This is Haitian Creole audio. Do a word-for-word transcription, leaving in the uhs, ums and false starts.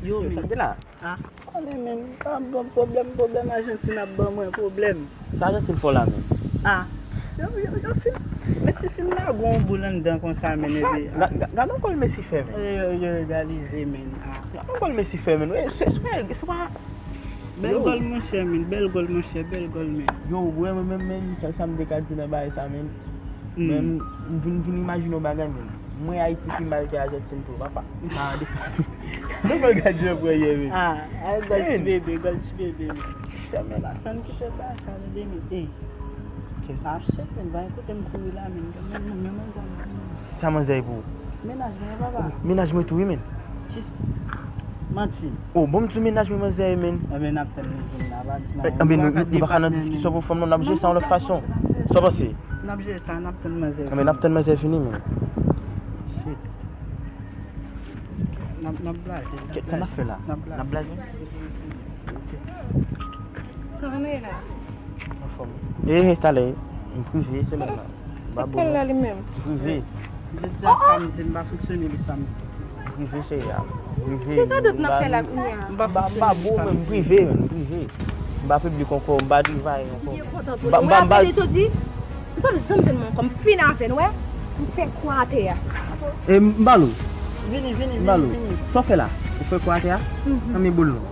Yo, men sa te la. Ah, konnen men, pa ban pwoblèm, pwoblèm Ajantin ap ban mwen pwoblèm. Sa Ajantin fè w la menm? Ah, yo, yo, yo fin, Messi fin lage yon boul anndan konsa, men, epi, ah. Gade yon gòl Messi fè, men. Yo, yo egalize, men. Ah. Gade yon gòl Messi fè, men. Se, se, se pa. Bèl gòl, monchè, men. Bèl gòl, monchè, bèl gòl, men. Yo, wè, mwen menm, men, sa, sa m te ka di nan bagay sa, men. Men m, m vin, vin imajine yon bagay, men. Mwen Ayiti pi mal ke Ajantin tou, papa. Ah, de sa. Mwen gad jan pran yè, men. Ah, ay, gòl ti bebe, gòl ti bebe, men. Sèmen la, san kite ba sa, men, de men. Ey. Ap chèt, men, ba, kote m kouri la, men. Men, men, men, men, men. Sa manzè pou ou? Mennaj mwen, papa. Mennaj mwen tou, wi, men. Manti. Oh, bon, m di w mennaj mwen manzè, men. Anben, n ap tann li vin la, pa di nan. Anben, nou, nou pa ka nan diskisyon pou fanm, non, n ap jere sa yon lòt fason. Sa w panse? N ap jere sa, n ap tann manzè. Anben, n ap tann manzè vini, men. Shit. N ap, n ap blaze. Kèt, sa n ap fè la? N ap blaze. N ap blaze? Sa w la? Anfòm. Eh, talè, m prive semèn la. Babo, la li menm. M prive. Jodi a samdi, m pa fonksyone le samdi. M prive, cheri a. M prive. Ki radòt n ap fè la kounye a? M pa fonksyone le samdi. Babo, men m prive, men m prive. M pa piblik ankò, m pa travay ankò. M pa, m pa, m pa. M p ap janm jwenn mwen ankò, m fin avè n, wè. M fè kwa atè a. E m ba l ou. Vini, vini, vini, vini. M ba l ou. Sa w fè la? Ou fè kwa atè a? Nan men boul non.